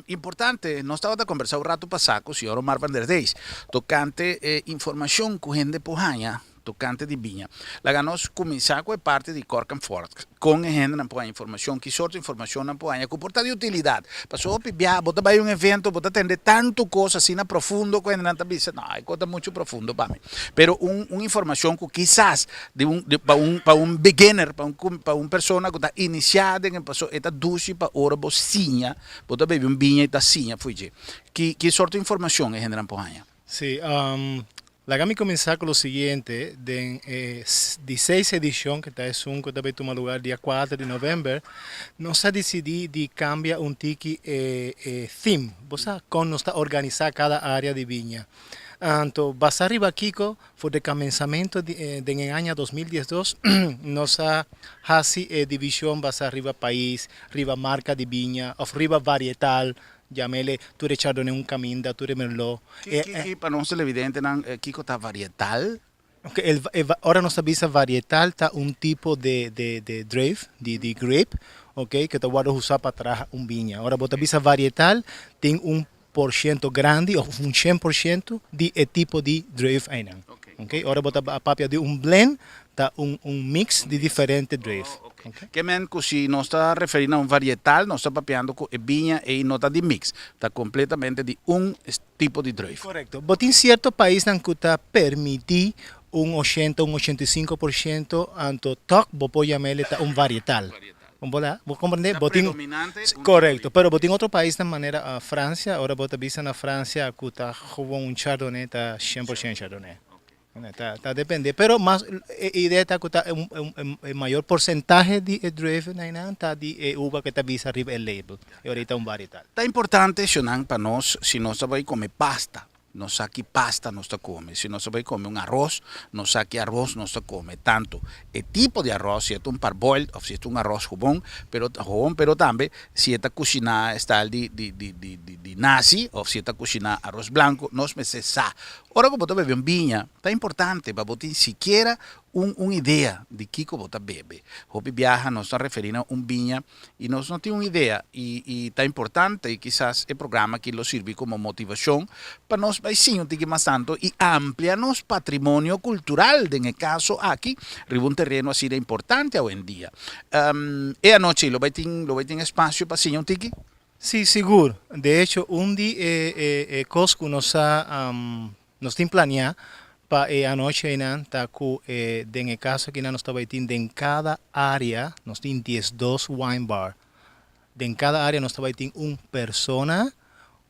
importante, nos tabata kombersá un ratu pasá ku señor Omar van der Dijs tokante e informashon ku hende por haña tokante di biña. Laga nos kuminsá ku e parti di Cork and Fork. Kon e hendenan por haña informashon? Ki sorto informashon nan por haña ku por ta di utilidat? Pasobra hopi bia bo ta bai un evento, bo ta tende tantu kos asina profundo ku hendenan ta bisa, no, e kos ta muchu profundo pa mi. Pero un un informashon ku kisas di un di pa un pa un beginner, pa un pa un persona ku ta inisiá den e paso e ta dushi pa ora bo siña, bo ta bebe un biña i ta siña fo'i dje. Ki ki sorto informashon e hendenan por haña? Sí, laga mi kuminsá ku lo siguiente, den e di seis edishon, ku ta esun ku ta bai tuma lugar dia kuater di novèmber, nos a disidí di kambia un tiki e e theme, bo sa, kon nos ta organisá kada área di biña. Anto, basá riba kiko, for di kaminsamentu di den e aña 2012, nos a hasi e divishon basá riba pais, riba marka di biña òf riba varietal. Yamele tur e chardonnay un caminda, tur e merlot. Ki, ki, ki, pa nos televidentenan, kiko ta varietal? Ok, el, e, ora nos ta bisa varietal ta un tipo de, de, de druif, di, di grape, ok, ke ta wòrdu usá pa traha un biña. Ora bo ta bisa varietal, tin un por shento grandi òf un 100% di e tipo di druif einan. Ok, ora bo ta papia di un blend, ta un, un mix di diferente druif. Ke men ku si nos ta referí na un varietal, nos ta papiando ku e biña ei no ta di mix, ta kompletamente di un tipo di druif. Korekto. Bo tin sierto paisnan ku ta permití un 80, un 85%, anto tòg bo por yam'el e ta un varietal. Bo bo komprendé? Ta Bo tin, predominante un tipo di. Korekto. Pero bo tin otro paisnan manera Francia, ora bo ta bisa na Francia ku ta gewoon un chardonnay ta 100% chardonnay. Ta ta depende, pero mas e idea ta ku ta e mayor porsentahe di e druiven einan ta di e uva ku ta bisa riba e label, e ora ei ta un varietal. Ta importante shonnan pa nos si nos ta bai kome pasta, nos sa ki pasta nos ta kome, si nos ta bai kome un aros, nos sa ki aros nos ta kome, tantu e tipo di aros, si e ta un parboiled of si e ta un aros hobon, pero hobon pero tambe si e ta kushiná style di di di di di nasi of si e ta kushiná aros blanku, nos mester sa. Ora ku bo ta bebe un biña, ta importante pa bo tin sikiera un un idea di kiko bo ta bebe. Hopi biaha nos ta referí na un biña i nos no tin un idea i i ta importante i kisas e programa aki lo sirbi komo motivashon pa nos bai siña un tiki mas tantu i amplia nos patrimonio kultural den e kaso aki riba un tereno asina importante awendia. E anochi lo bai tin lo bai tin espasio pa siña un tiki? Sí, sigur. De hecho, un di e e e kos ku nos a nos tin planeá pa e anochi einan ta ku e den e kaso akinan nos ta bai tin den kada área nos tin 12 wine bar. Den kada área nos ta bai tin un persona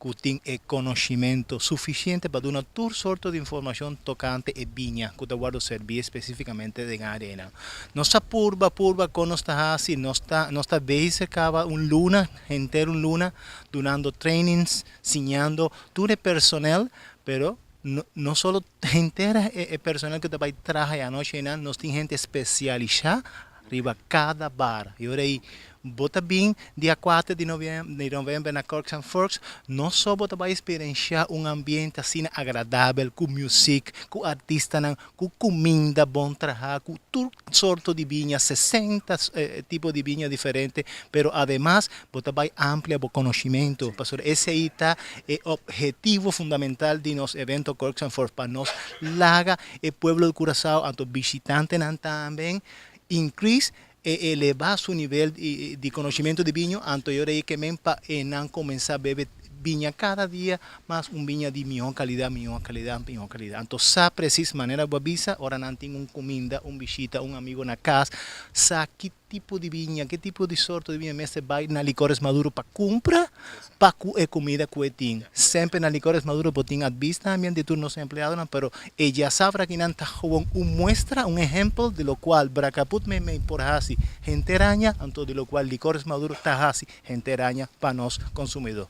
ku tin e konoshimentu sufisiente pa duna tur sorto di informashon tokante e biña ku ta wòrdu serbí spesífikamente den área einan. Nos ta purba purba kon nos ta hasi, nos ta nos ta bezig kaba un luna henter un luna dunando trainings, siñando tur e personel, pero no no solo henter e personel ku ta bai traha e anochi einan, nos tin hente spesialisá riba kada bar. I ora ei bo ta bin dia 4 di november na Corks and Forks, no so bo ta bai eksperenshá un ambiente asina agradabel ku muzik, ku artistanan, ku kuminda bon trahá, ku tur sorto di biña, 60 tipo di biña diferente, pero ademas bo ta bai amplia bo konoshimentu, pasobra esei ta e ophetivo fundamental di nos evento Corks and Forks, pa nos laga e pueblo di Curaçao anto bishitantenan tambe increase e eleva su nivel di konoshimentu di biño, anto e ora ei ke men pa e nan kuminsá bebe biña kada dia mas un biña di mihó kalidat, mihó kalidat, mihó kalidat. Anto sa presis manera bo a bisa ora nan tin un kuminda, un bishita, un amigo na kas, sa ki tipo di biña, ki tipo di sorto di biña mester bai na Licores Maduro pa kumpra pa ku e kumida ku e tin. Semper na Licores Maduro bo tin advis también di tur nos empleadonan, pero e djasabra akinan ta gewoon un muestra, un ehempel di lokual Bracaput meimei por hasi henter aña, anto di lokual Licores Maduro ta hasi henter aña pa nos konsumidó.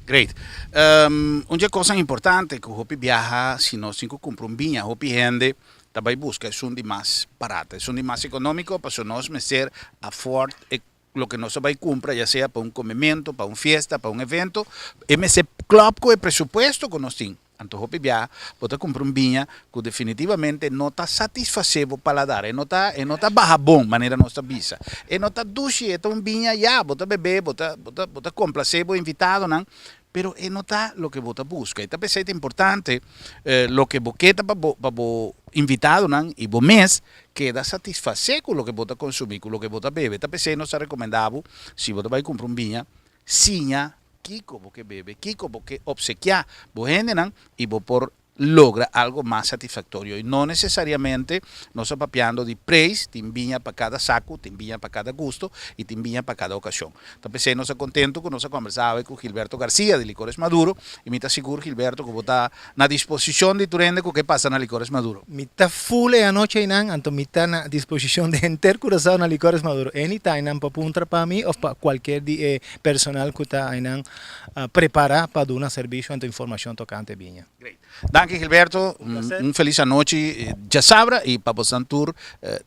Great. Un dje kosnan importante ku hopi biaha si nos tin ku kumpra un biña, hopi hende ta bai buska esun di mas barata, esun di mas ekonómiko, pasobra nos mester afford e loke nos a bai kumpra, ya sea pa un komementu, pa un fiesta, pa un evento, e mester klòp ku e presupuesto ku nos tin. Anto hopi biaha bo ta kumpra un biña ku definitivamente no ta satisfasé bo paladar, e no ta e no ta baha bon manera nos ta bisa, e no ta dushi, e ta un biña ya, bo ta bebé, bo ta bo ta bo ta komplasé bo invitadonan, pero e no ta loke bo ta buska. I ta p'esei ta importante loke bo ke ta pa bo pa bo invitadonan i bo mes keda satisfasé ku loke bo ta konsumí, ku loke bo ta bebe. Ta p'esei nos ta rekomendá bo, si bo ta bai kumpra un biña, siña kiko bo ke bebe, kiko bo ke opsekiá bo hendenan i bo por logra algo mas satisfaktorio. I no nesesariamente nos ta papiando di preis, tin biña pa kada saku, tin biña pa kada gusto i tin biña pa kada okashon. Ta p'esei nos ta kontentu ku nos a kòmbersá awe ku Gilberto Garcia di Licores Maduro i mi ta sigur Gilberto ku bo ta na disposishon di tur hende ku ke pasa na Licores Maduro. Mi ta full e anochi einan, anto mi ta na disposishon di henter Curaçao na Licores Maduro. Anytime nan por puntra pa mi of pa kualker di e personal ku ta einan prepara pa duna servisio anto informashon tokante biña. Great. Danki Gilberto, un felis anochi djasabra y pa bosnan tur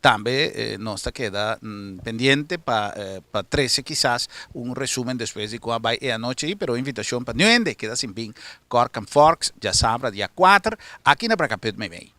tambe nos ta keda pendiente pa pa trece kisas un resumen despues di cu a bay e anochi ey, pero invitacion pa new hende keda sin bin Cork and Forks djasabra dia kuater aki na Bracaput meimei.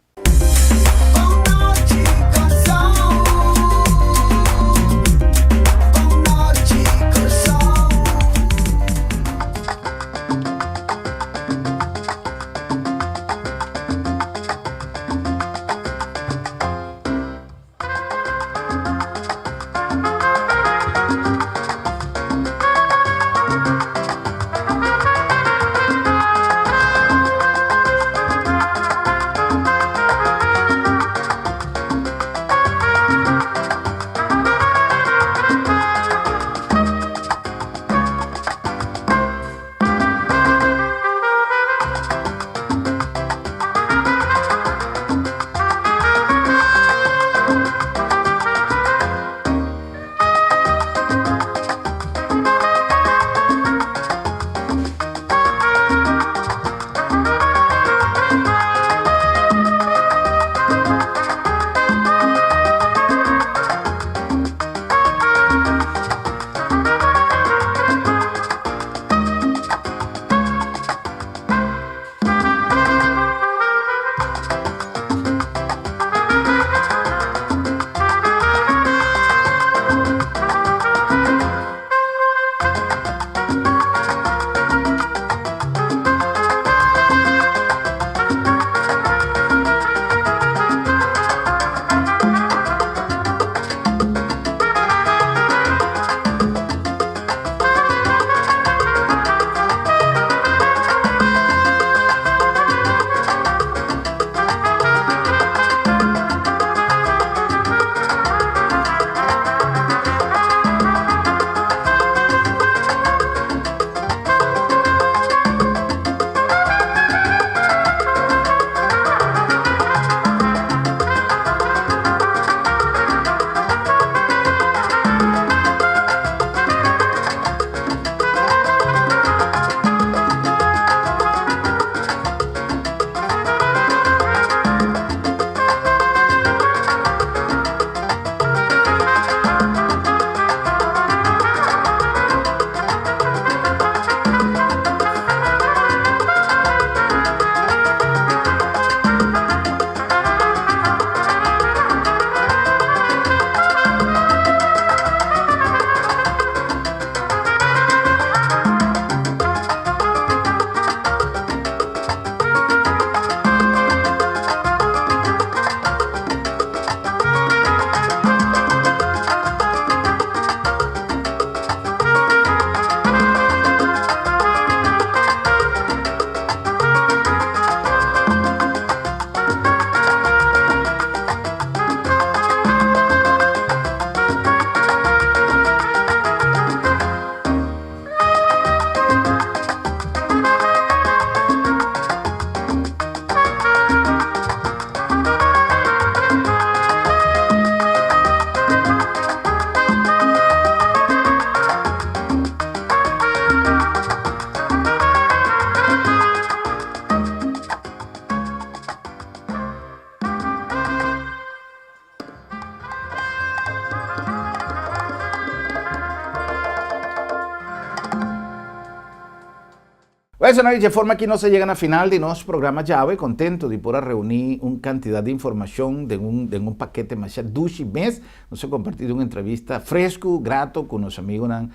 Bueno, di e forma aki nos a yega na final di nos programa djawe, kontentu di por a reuní un kantidat di informashon den un pakete mas dushi mes. Nos a kompartí un entrevista fresku, grato ku nos amigunan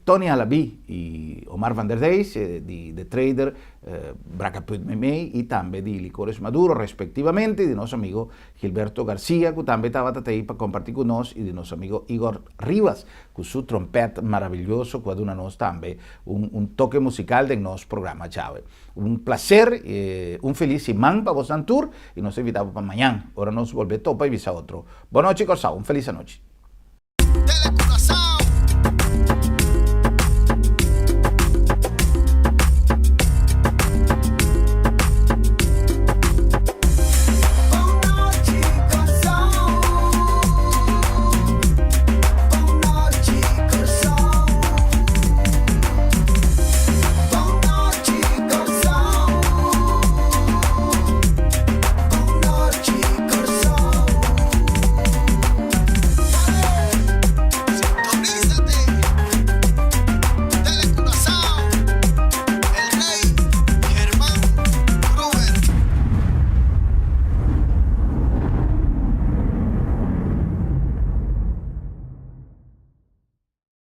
Tony Alabi i Omar van der Dijs, di The Trader, Brakkeput Meme i tambe di Licores Maduro, respektivamente, di nos amigu Gilberto Garcia, ku tambe tabata ei pa kompartí ku nos, i di nos amigu Igor Rivas, ku su tròmpèt maravioso, ku a duna nos tambe un toke musikal den nos programa djawe. Un plaser, un felis siman pa boso tur, i nos ta invitá pa mañan, ora nos bolbe topa i bisa otro. Bon nochi, Kòrsou, un felis anochi. Tele